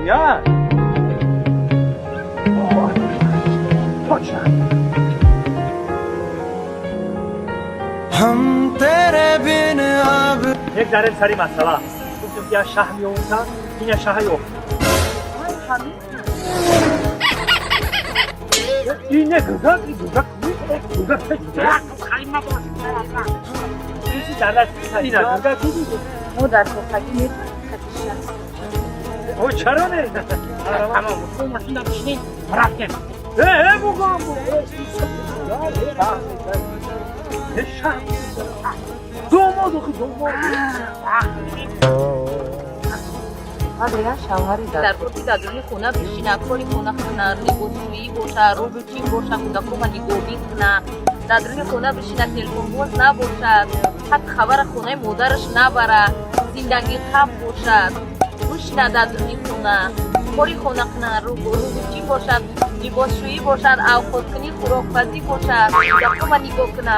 Я. Точно. हम तेरे बिन अब Мегзарем сари масъала. Гуфтем, ки я шаҳ меомӯзам, ина шаҳа ёфт. Ине гугак, гугак, гугак. Ина гугак. Мо дар тоқагӣ метавонем. О, чаро не? Тамом, машина бишинед, рафтем. Э, э, бугам. Э, шаҳ. Домод, охи домод. Вале шавҳари дар курти дар дуруни хона бишина, кори хона куна, либосшӯӣ боша, рӯбучин боша, кӯдакома нигоҳбин куна, дар дуруни хона бишина, телефонбоз набошад, ҳатто хабара хонаи модараш набара, зиндагӣ қаб бошад, бишина дар дуруни хона, кори хона куна, рӯбучин бошад, либосшӯӣ бошад, авқоткунӣ, хӯрокпазӣ бошад, кӯдакома нигоҳ куна.